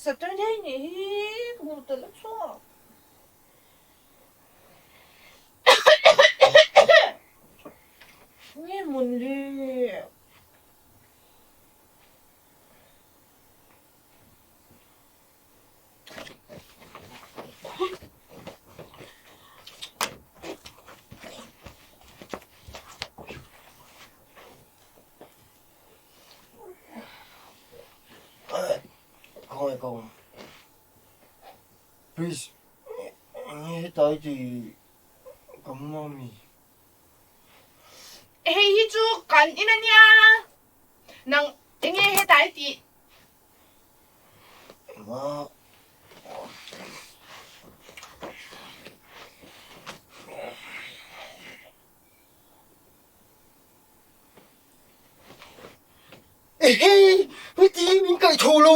Saturday nih hi ka hmu ta la chhuak. Nge mawn le? Khawngaih ka awm. Please, enge hetai ti ka hmu a mi? Hei hi chu kan in a nia. Nang enge hetai tih? Ehe, heti min kaih tho lo.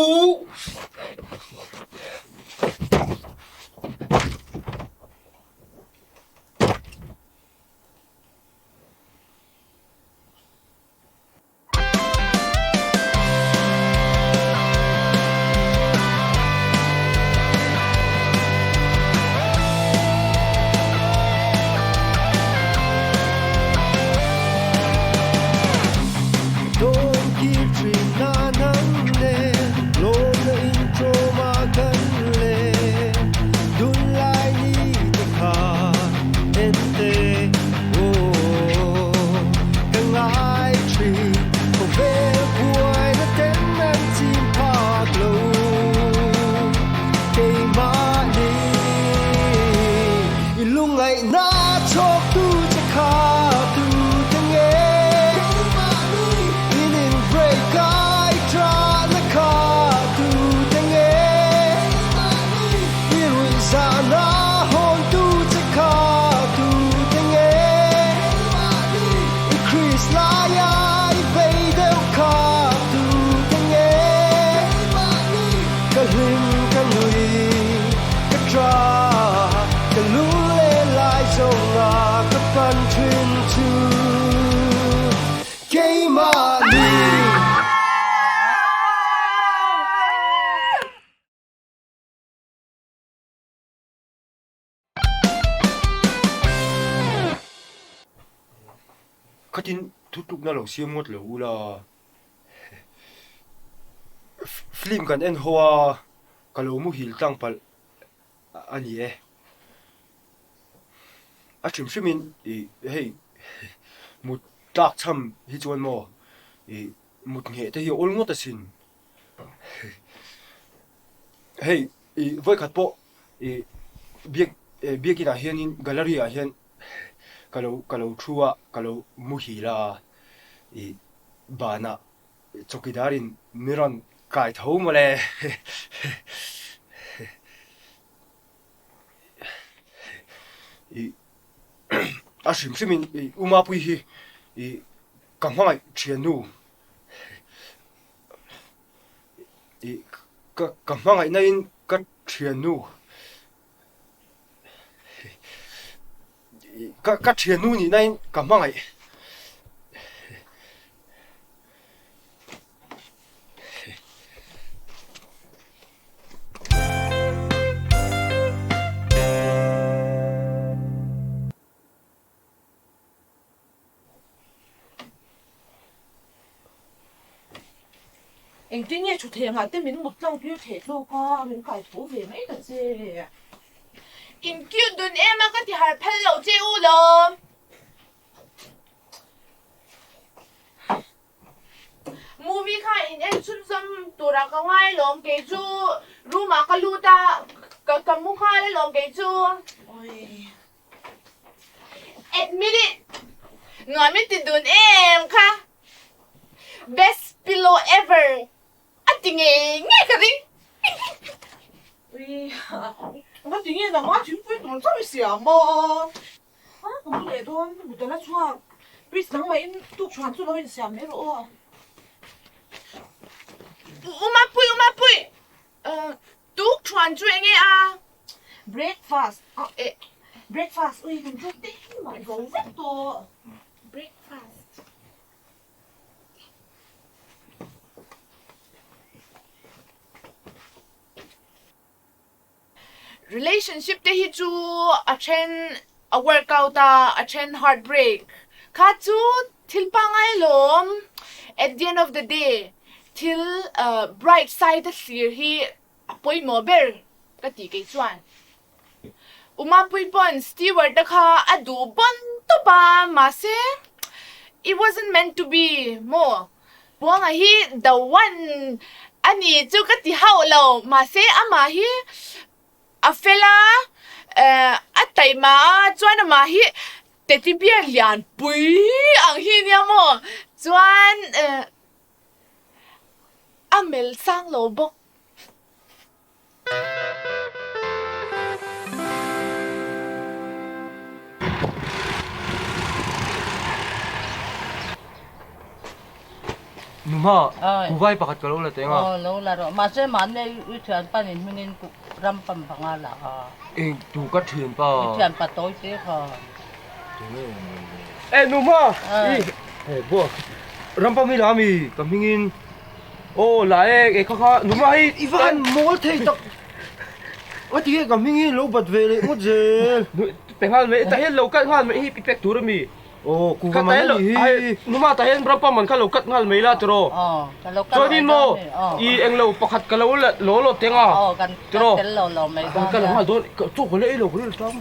Khatin thutlukna lo siam ngawt lo ula, film kan en ho a, ka lo muhil tlang palh a ni e. A hrim hrimin ih hei mut tlak chham hi chuan maw ih mut ngheh te hi a awl ngawt asin. Hei ih vawikhat pawh ih biak biakin ah hianin gallery ah hian ka lo ka lo thu a ka lo muhil a ih banah chawkidar in mi rawn kai tho mawle. Ih a hrim hrim in ih u Mapui hi ih ka hmangaih thiannu ih ka ka hmangaih na in ka thiannu ih ka ka thiannu nih na in ka hmangaih. Engtin nge thutheng ah te min mut tlang tir theih tlawk a, min kai tho ve mai ta che. In cute dun em a ka ti harh phal loh che u lawm. Movie kha in en chhunzawm turah ka ngai lawm kei chu room ah ka lut a ka ka mu nghal alawm kei chu. Admit it nuam i ti dun em kha best pillow ever a ti ngei ngei ka ring. Ui nga ti nge nangmah thingpui tur chauh i siam a. A ka mu leh dawn mut a la chhuak please nangmah in tuk chhuan chu lo insiam mai rawh aw. U Mapui U Mapui tuk chhuan chu enge a? Breakfast eh breakfast ui kan tuk te mah zo vek tawh breakfast. Relationship te hi chu a then a workout a, a then heartbreak kha chu thil pangngai alawm. At the end of the day thil bright side a thlir hi a pawimawh ber ka ti kei chuan. Umapui pawn Stewart-a kha a duh bawn tawp a, mahse it wasn't meant to be maw? Buanga hi the one a ni chu ka ti hauh lo, mahse amah hi a fel a, a taima a, chuan amah hi teddy bear lianpui ang hi nia maw? Chuan a mel sang lo bawk. Numa, Kuvai pakhat ka lo la teng a. Aw, lo la rawh. Mahse mahni i thianpa nen hmingin ram pam panga la a. Eng tu ka thianpa? I thianpa tawi te kha. E Numa, i he buah ram pam hi la ami ka hmingin. Aw la e, e kha kha numa hei i va han mawl thei tak. A ti nge ka hming hi lo bat ve leh ngawt zel. Pe nghal mai, tah hian lo cut nghal mai hi i pek tur a mi. Aw kuva man a nih hi. Numa tah hian rampa man kha lo cut nghal mai la tiraw. Aw ka lo cut Chuan in maw i englo pakhat ka lo la law law teng a. Aw kan tiraw. tel lo lo mai Kan cut nghal dawn, chaw ka la ei lo ka la tang.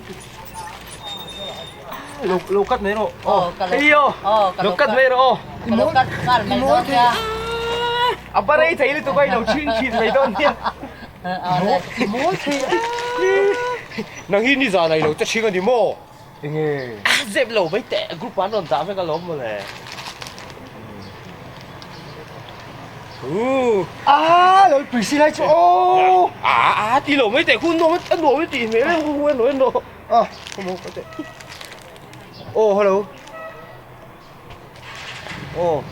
Lo lo cut mai rawh. Aw ka lo Hei aw. Aw ka Lo cut mai rawh aw. Ka lo cut nghal mai dawn nia. A ba rei thei lutuk a i lo chhin thin mai dawn nia. I mawl thei a. Nang hi nizan ah i lo che chhing a ni maw? Enge? Zep lo mai teh group ah an rawn dah vek alawm mawle. A lo pui si lai chu aw. A a ti lo mai teh khu nuam a nuam i tih hmel e hu hu en rawh en rawh. A ka maw ka teh. Aw hello. Aw.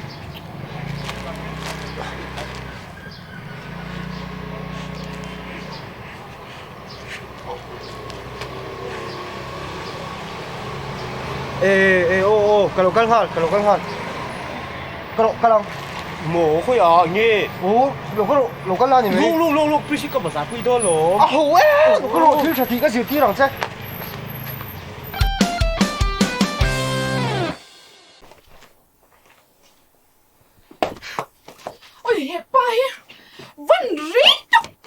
E e aw aw ka lo kal nghal ka lo kal nghal ka lo kal ang maw khawi ah nge aw lo kal lo kal la ni mai lung lung lung lung pisi ka bazar pui dawn lo a ho e lo kal rawh thil tha tih ka zirtir ang che. Oi hepa hi van rei tak.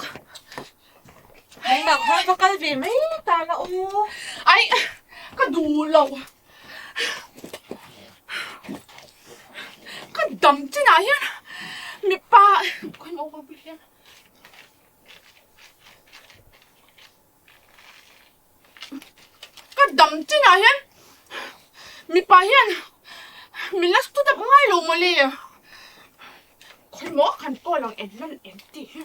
Nangmah khan va kal ve mai ta la aw. Ai ka duh lo. Ka dam chinah hian mipa khawimaw ka bul hian. Ka dam chinah hian mipa hian min la stood up ngai lo mawle. Khawimaw kan call ang en lal em tih hi.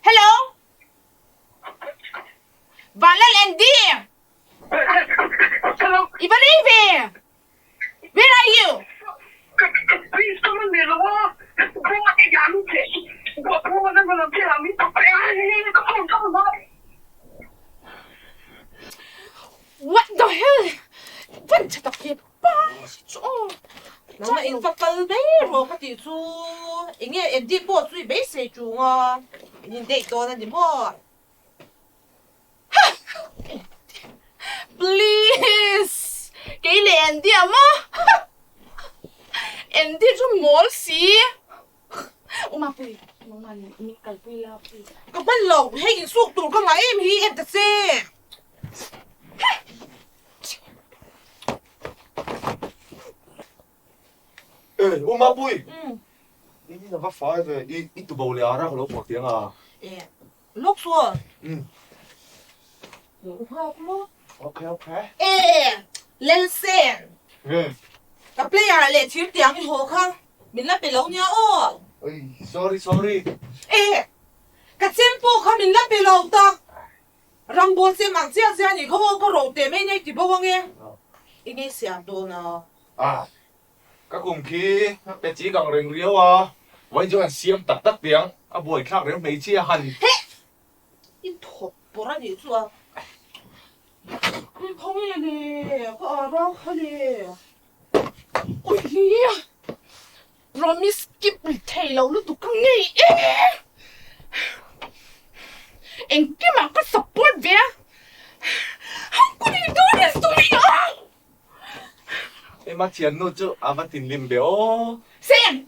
Hello. Vanlal Andy. I va rei ve. Where are you? What the hell? Van chhe tak hi pa chu aw. Nangmah in va kal mai rawh ka tih chu enge Andy pawh chu i beisei ṭung a, in in date dawn a ni maw? Please! Kei leh Andy a maw? Andy chu mawl si. U Mapui, nangmah nen min kalpui la please. Ka hman lo, hei insuk tur ka ngah em hi en ta che. Ey, U Mapui! I va fai ve, i tubo leh ara ka lo hmuh tiang a. E, Lawk chuan. Lo nghak maw? Okay, okay. E, Lalsen. Nge? Ka player leh thir tiang i haw kha min la pe lo nia aw. Oi, sorry, sorry. E, ka chem pawh kha min la pe lo tak. Rambo chem ang chiah chiah anih kha aw, ka ro teh mai nia i ti bo ange. I ngei siam dawn a. Ah, Ka kum khi pe chi gang reng riau a, vawiin chu han siam tak tak tiang, a buaithlak reng hmeichhia han. Heh! I thawk pawr a nih chu a. I khaw nge le, ka ah rau kha le. Ui! Promise keep thei lo lutuk ka ngei e. Engkimah ka support ve a. How could you do this to me ah? Ema thiannu chu a va tinlim be aw. Sam!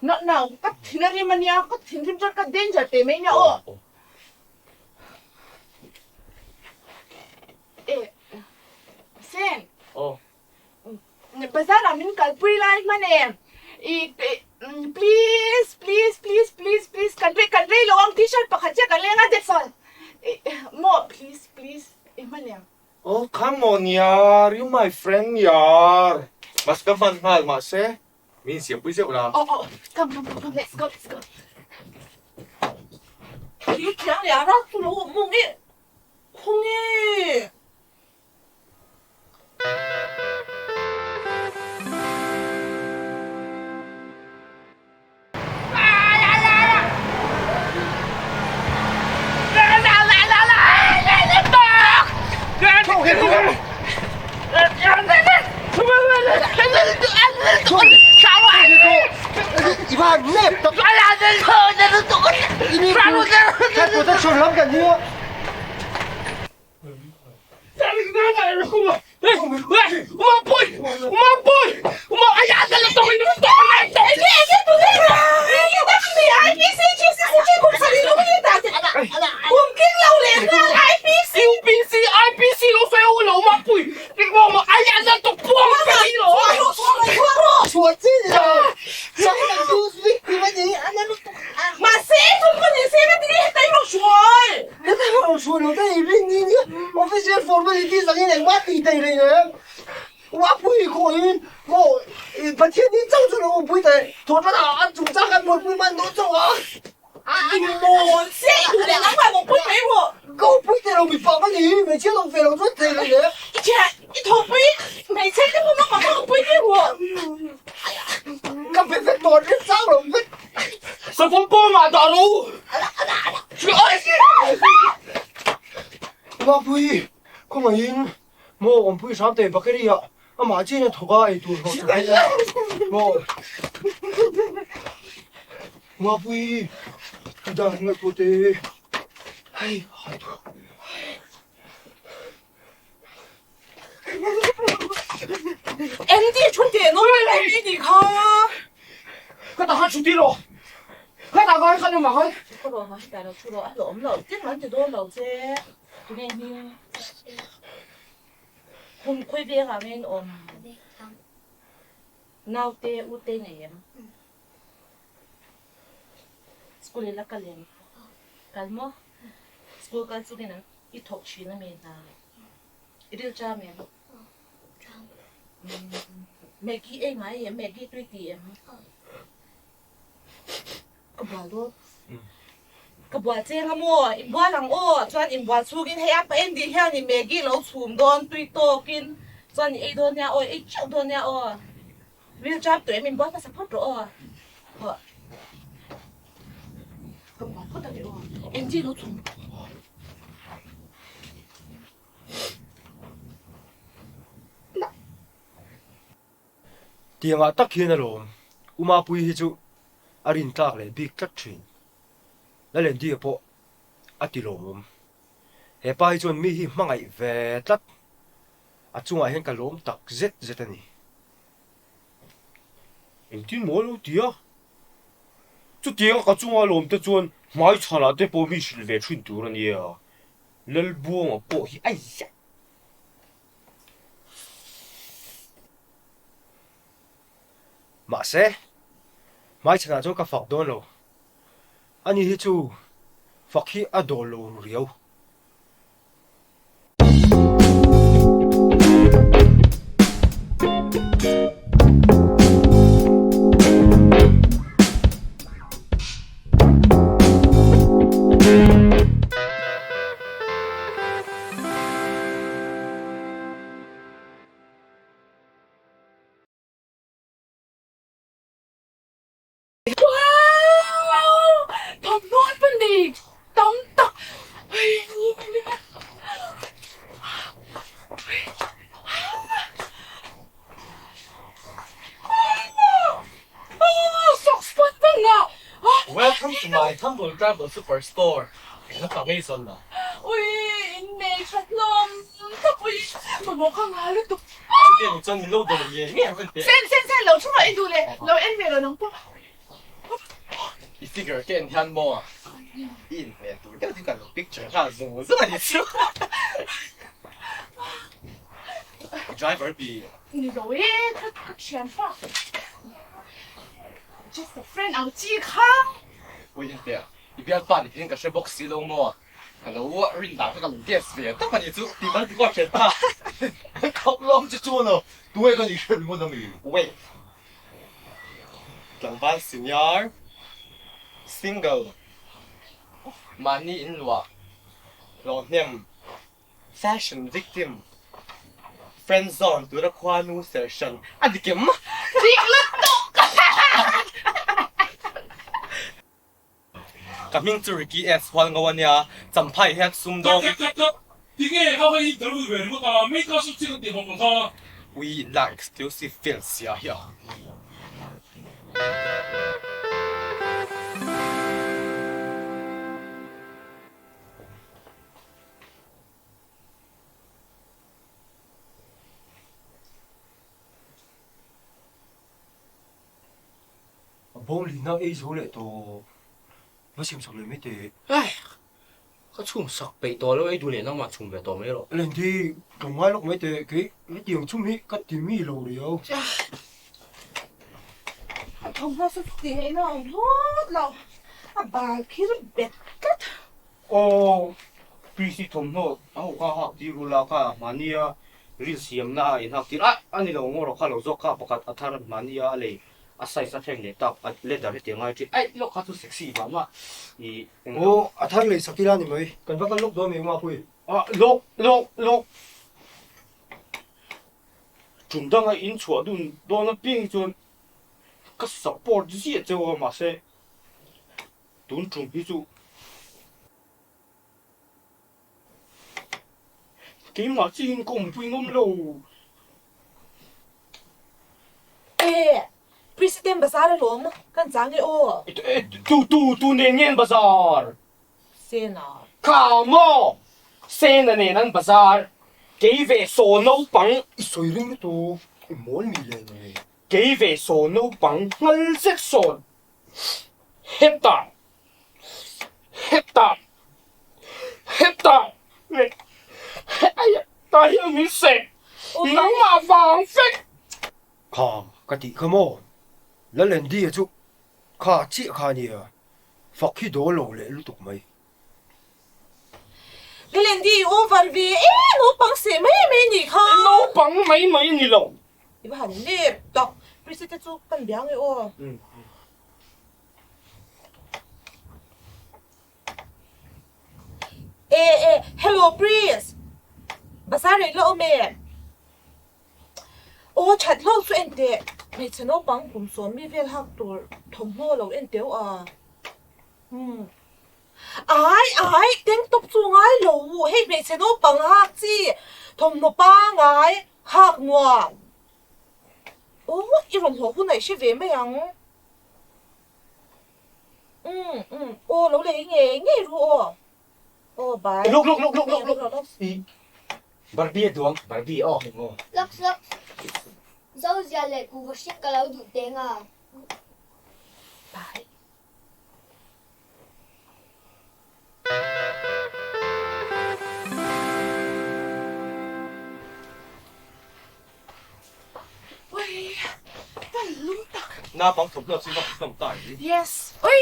Not now, ka thin a rim ania, ka thinrim chuan ka danger teh mai nia aw. Eh, Sam. Aw. Bazar ah min kalpui lai hman e. I please please please please please kan rei kan rei lo ang t-shirt pakhat chiah kan leng a that's all. Maw please please i hman em. Oh come on yaar you my friend yaar. Mas ka hman nghal mahse min siampui zeuh la. Oh oh come come come come let's go let's go. Thil thiang leh a rak chu lo awm mawng e khawnge. Tiangah tak hian alawm U Mapuii hi chu a rintlak leh bik tlat thin. Lalendia pawh a ti lawmawm. He pa hi chuan mi hi hmangaih ve tlat. A chungah hian ka lawm tak zet zet a ni. Engtin maw lo ti a? Chutianga ka chunga lawm te chuan hmai chhanah te pawh mi hrilh ve thin tur a nia. Lalbuanga pawh hi aia. Mahse, hmai chhanah chuan ka fak dawn lo. Ani hi chu fak hi a dawl lo ru riau. Wow! Thawmhnaw an va nei tam tak! Hei! Humble Travel Super Store eng a pang ei zawn lo. Ui, in nei tha hlawm khawpui mamawh ka ngai lutuk. Chutia ni chuan min lo dawr ngei ngei ang teh. Sen sen sen lo thu rawh i duh leh lo en ve lo nang pawh. I figure ka en hian maw i inhmel tur deuh chu ka lo picture nghal zung zung a ni chu. I driver bi. Ni lo e, ka thian pa. Just a friend ang chi kha. Ui hetiang i bialpa ni hian ka hre bawk si lo maw? Ka lo rin dan kha ka lo guess ve tawp a ni chu tih man pawh a hriat ta. Khap lam che chuan a tunge ka nih hriat ringawt a mi? Wait. Tlangval senior, single, mahni inluah, hlawhhnem, Fashion victim, friend zone tura khuanu ser hran a ni kem. Dik lutuk! Ka hming chu Ricky S Hualngo a nia, Champhai hian sumdawng. Tak tak tak, tinge kha hei interview ve ringawt a, mi kha chu chiang tih hawk ang kha. Ui inlak exclusive vel sia hi a. A bawm lihna ei zo leh tawh va siam sak leh mai teh. Aih, ka chhum sak peih tawh lo ei duh leh nangmah chhum ve tawh mai rawh. Lenthi, ka ngai lawk mai teh, kei hetiang chhum hi ka ti mi lo riau. A thawmhnaw chu tih ngaihna a awm hlawt lo, a bal khir bet tlat. Aw, PC thawmhnaw a ho kha hak tir ula kha mahnia ril siamna a inhak tir a, a ni lo ngaw rawh kha lo zawk kha pakhat a thar mahnia a lei a size a thleng leh tak a leather hetiang ngai thin aih lawk kha chu sexy mah mah i eng lo. Aw, a thar lei sak ila ni mai, kan va kal lawk dawn mai Mapui. Ah, lawk lawk lawk. Tum danga in chhuah dun dawn apiang hi chuan ka support ziah cheu a mahse Tun tum hi chu keimah chiin ka awmpui ngawm lo. E, President bazar alawm kan chang e aw. Tu tu tu nen ngen bazar? Sena. Kha maw? Sena nen an bazar. Kei ve saw naupang. I sawi ring lutuk, i mawl mi le nge. Kei ve saw naupang nghal zet sawn. Hetah, hetah, hetah leh hetah hian min seh, nangmah vang vek! Kha ka tih kha maw? Lalendi-a chu kha chiah kha a nia, fak hi dawl lo leh lutuk mai. Lalendi over ve e, naupang seh mai mai nih kha. Naupang mai mai ni lo. I va han lep tak, Prissy te chu kan bia nge aw. E e, hello Pris, bazar in la awm em? Aw that hlawk chu en teh, hmeichhe naupang kum sawm mi vel hak tur thawmhnaw lo en teuh a. Umm. Ai ai, tank top chu ngai lo u, hei hmeichhe naupang hak chi, thawmhnaw pangai hak nuam. Aw, i rawn hlawh hunah i hre ve mai ang. Umm umm, aw lo lei ngei ngei ru aw. Aw bye. Luk luk luk luk luk luk. I Barbie a duang, Barbie aw hei maw. Lux lux, Zozia leh kuhva hring ka lo duh teng a. Bye. Naupang thawmhnaw chu va hlawm ta i. Yes. Oi!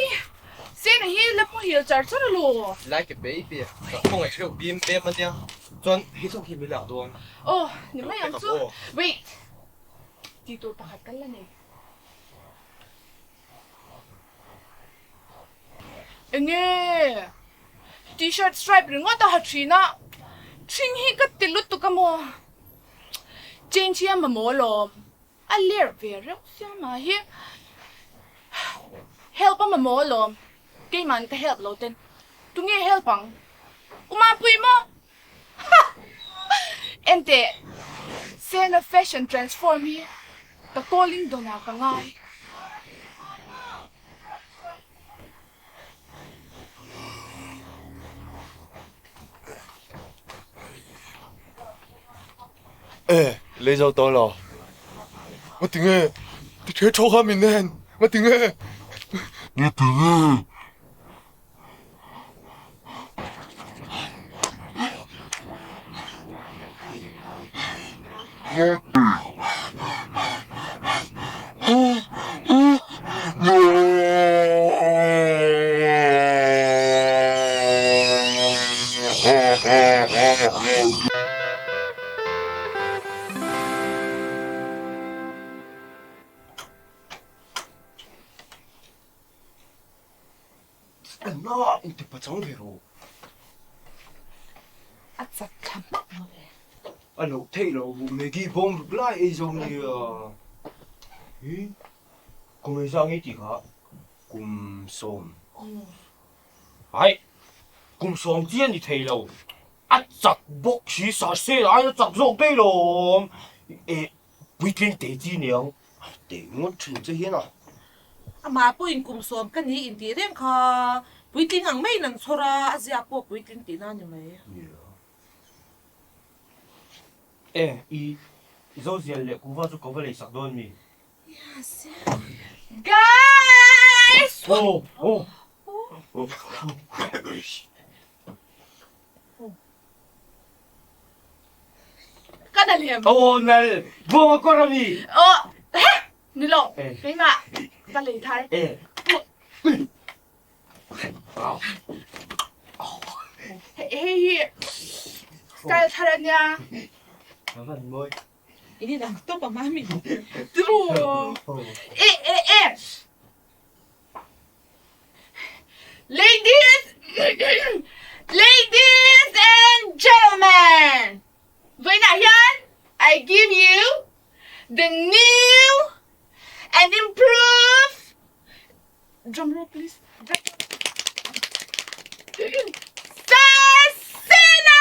Sena hi la muhil char char alo. Like a baby. Ka khawngaih hreuh bim bem ania. Chuan hei zawk hi min lak dawn. Aw, ni mai ang chu. Wait. Tih tur pakhat kan la nei. Enge? T-shirt stripe ringawt a ha thin a, thing hi ka ti lutuk a maw? Change hi a mamawh alawm, a ler ve reuh sia mah hi. Help a mamawh alawm, keiman ka help lo ten tunge help ang? U Mapui maw? Ha! Enteh, Sena fashion transform hi ka calling dawnah ka ngai. E, lei zo tawh lo. Nga ti nge? Ti the thaw kha min en. Nga ti nge? Nga ti nge? Anna inti pachang ve rawh. A chak thla hmak maw le. A loh theih loh Maggie bawm ruk lai ei zawng nia. Hi kum engzah nge tih kha? Kum sawm. Aih kum sawm chiah ni thei lo. A chak bawk si sa sel aiin a chak zawk daih lawm. Eh puitling teh chi niang. Teh ngawt thin che hian a. Amah pawhin kum sawm ka ni intih reng kha puitling ang maiin an chhawr a, a ziak pawh puitling tihna a ni mai. E, i Zozial leh Kuva chu ka va leisak dawn mi? Yes. Guys! Oh, oh. Ka nal em? Aw nal, buang a kawr a mi. Aw, he, ni lo, keimah ka lei thar. Hei hi style thar a nia. A van mawi. I ni dang tawp a mami. True. E e e. Ladies, ladies and gentlemen, vawiinah hian I give you the new and improved drum roll please Sasena!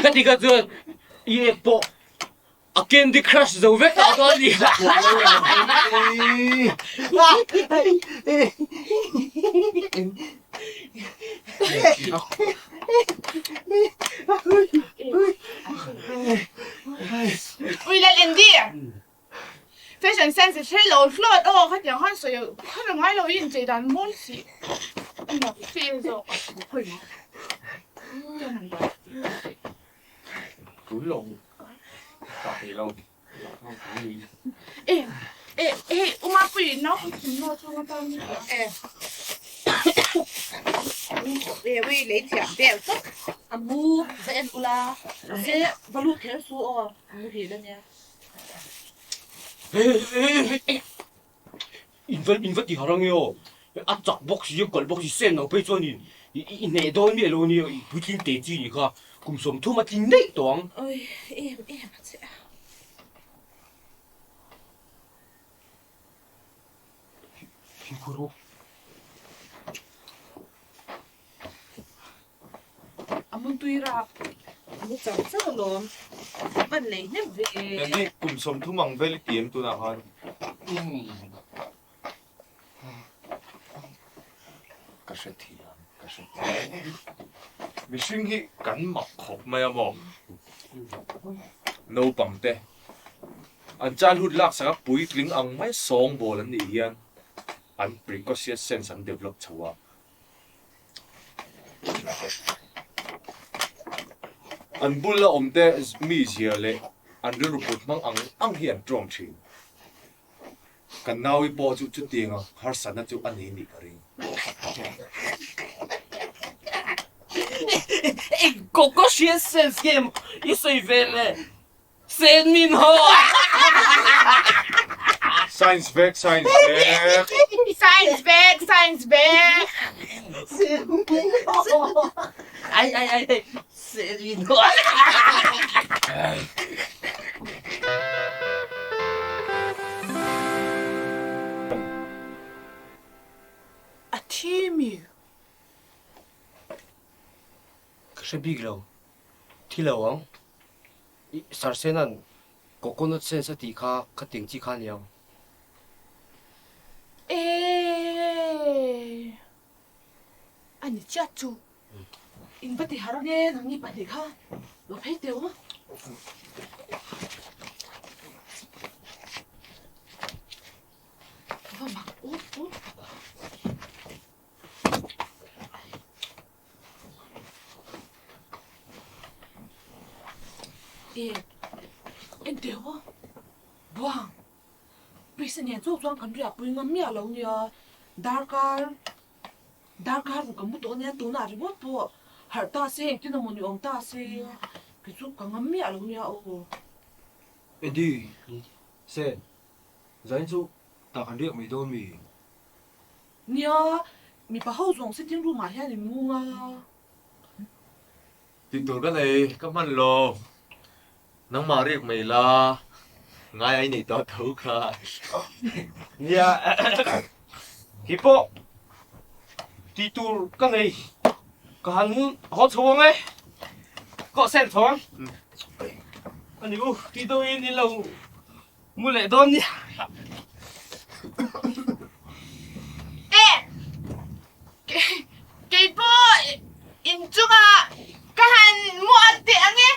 Ka ti kha chuan i ek pawh a Candy Crush zo vek tah chuan a ni. Ui Lal Andy! Fashion sense i hre lo hlawt aw khatiang khan sawi kha la ngai lo i inchei dan mawl si mak feel zawk e e hei Umapui nau thawmhnaw chhung atan e e ui lei thiam vel tak a mu va en ula se va lut kher su aw a muhil ania. In va in va ti harh ange aw, a chak bawk si a kalh bawk si sen lo phei chuan in i hneh dawn miah lo ania i puitling teh chi nih kha kum 30 a tling daih tawh ang. Oi em em a che a. Fimkhur u. A mun tui rap. A mu char char alawm. Van lei hnem ve. Andy, kum 30 ang vel i ti em tunah khan? Ka hre thiam, ka hre thiam. Mihring hi kan mak khawp mai a maw? Naupang te, an childhood laksak a puitling ang mai sawngbawl an nih hian an precocious sense an develop chho a. An bula awmte mizia leh an rilru put hmang ang ang hi an tawng thin. Kan naui pawh chu chutiang harsatna chu a nei nih ka ring. Eng kawk hriat sense nge i sawi ve le? Sen min haw! Science vek, science vek. Science vek, science vek. Sen min haw! Ai ai ai, sen min haw! A thi mi. Ka hre bik lo, thi lo ang. I Sarsena'n coconut sense a tih kha ka ting chi kha a ni ang. Eeii a ni chiah chu. In va ti har ange nangni pahnih kha lo phei teh u. Va mak ut ut tak a. E en teh aw buang pawisa nen chauh chuan kan riah pui ngam miah lo nia darkar darkar ruk ka mu tawh ania tunah ringawt pawh harh ta se engtin emaw ni awm ta se kei chu ka ngam miah lo nia aw. Eddie, Sen, zain chu tah kan riak mai dawn mi? Nia, mipa ho zawng sitting room ah hian in ngung a. Tih tur ka nei, ka hman lo. Nangmah riak mai la, ngai a i neih tawh tho kha. Nia, hi pawh tih tur ka nei, ka han haw chho ang e, ka haw sen chho ang. A ni u, tih deuhin in lo Mu leh dawn nia. E! Kei pawh inchungah ka han mu at teh ang e.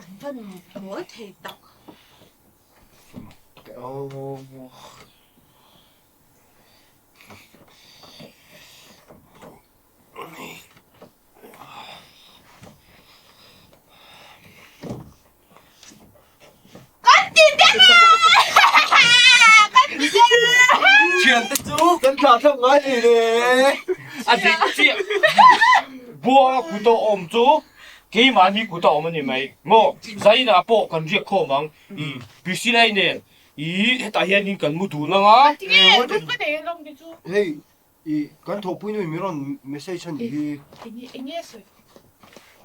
An van mawl thei tak. Kan ti deuh e! Kan ti deuh e! Thiante chu kan thlah thlap ngai ni le. A dik chiah. Buanga kut a awm chu keimahni kut a awm a ni mai maw? Zainah pawh kan riak khawm ang. Priscilla-i nen I hetah hianin kan mu dun ang a. Tinge room ka nei alawm ti chu. Hei i kan thawhpui nu in min rawn message a nih hi. Enge enge sawi.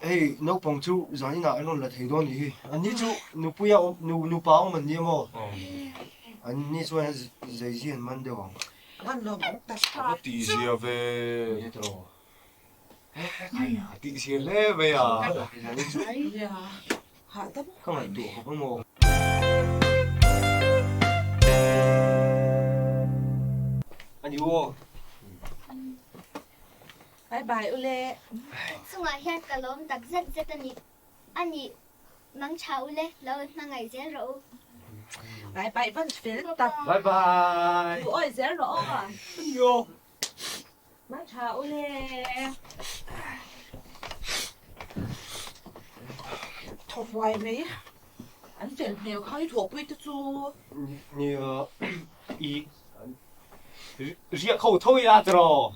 Hei naupang chu zan inah an rawn la thei dawn nih hi. An ni chu nupuia awm nu nupa awm an ni a maw? An ni chuan zei zia an man deuh ang. An lawm awm tak. A va tihzia ve. A tihzia hle mai a. Ka ngaihtuah khawp a maw? A ni aw. Bye bye ule. Chungah hian ka lawm tak zet zet a ni. A nih mang tha ule, lo hmangaih zel rawh u. Bye bye van fel tak. Bye bye. Duh awi zel rawh aw. A ni aw. Mang tha ule. Thaw huai mai. An fel hmel kha i thawhpui te chu. Nia. I riak ho tho ila tiraw.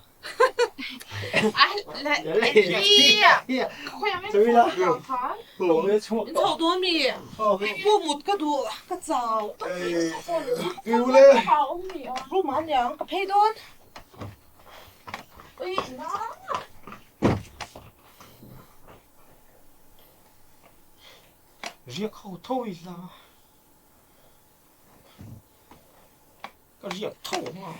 In chhoh dawn mi? Pu mut ka duh ka chau. Room ah aniang ka phei dawn. Riak ho tho ila ka riak tho ang a.